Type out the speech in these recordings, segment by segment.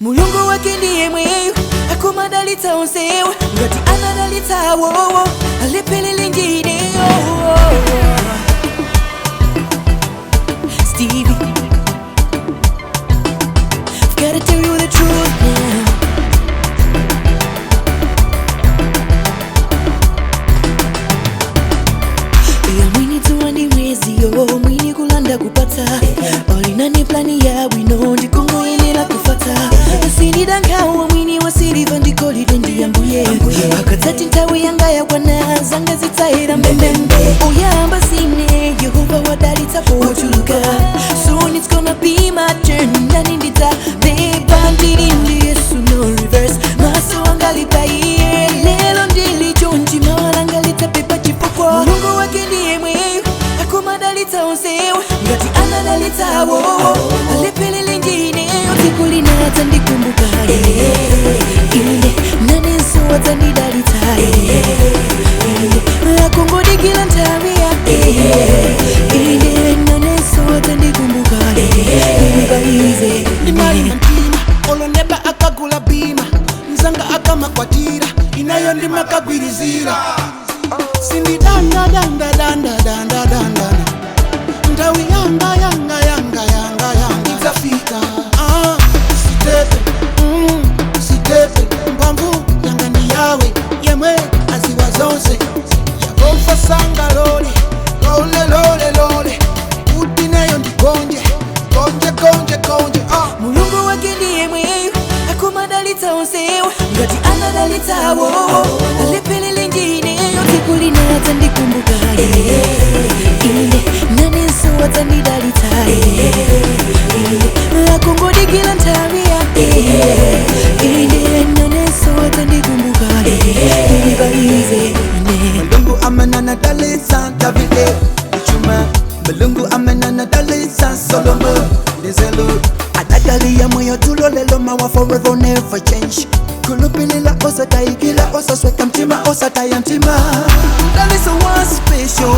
Mulungu wake ndiye mweyo akumadalitsa onsewa ngati anadalitsa awowo alephelele njineyo. Stevie, I've gotta tell you the truth now. Ya mwini dzuwa ndi mweziyo, mwini kulanda kupatsa, olinani plani ya bwino ndikungoyenera kufatsa. Sinidankhawa mwini wa siliva ndi golide ndi Ambuye, akadzati nthawi yanga yakwana zanga zitsayera mbembembe. Uyamba sine Yehova wadalitsa pochuluka. Soon it's gonna be my turn, nani ndidzabeba ndili ndi Yesu, no reverse. Maso anga lipaiye lelo ndili chonchi mawa litsapepa chifukwa Mulungu wake ndiye mweyo akumadalitsa onsewa ngati anadalitsa awowo alephelele njineyo. Tsiku linadza ndikumbuka ine nanenso wadzandidalitsa, akungodikira nthawi yake. Ine nanenso wadzandikumbuka ibaize. Ndimali mtima oloneba akagula bima mzanga akamakwatira inayo ndimakagwirizira sindidandadandadandadandadandana ndawi yanga yanga yanga yanga yanga idzafika. Ah, sitepe sitepe mphamvu yanga ndi yawe yemwe aziwa zonse yehova sangalole lole lole lole kuti neyo ndigonje gonje gonje gonje ah. Mulungu wake ndiye mweyo akumadalitsa onsewa ngati anadalitsa awowo alephelele njineyo. Tsiku linadza ndikumbuka ine nanenso wadzandidalitsa, akungodikira nthawi yake. Ine nanenso wadzandikumbuka ibaize ine. Mulungu amenana dalitsa Davide ichuma, Mulungu amenana dalitsa Solomon ndizelu adakaliya moyo tulolelo mawa forever never change kulupilila osatayikila osasweka mtima osataya mtima mdaliso wa special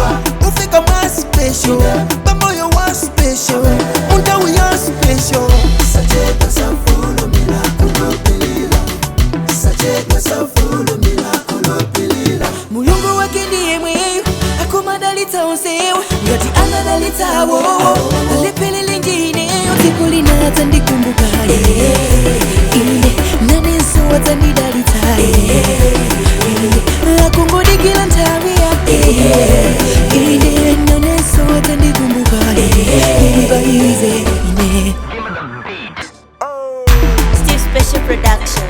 ufika mwa special pamoyo wa special mundawu ya special sacheka safulumila kulupilila sacheka safulumila kulupilila. Mulungu wake ndiye mweyo akumadalitsa onsewa ngati anadalitsa awowo alephelele njineyo. Tsiku linadza ndikumbuka ine nanenso wadzandidalitsa, akungodikira nthawi yake. Ine nanenso wadzandikumbuka ibaize ine. Steve Special Production.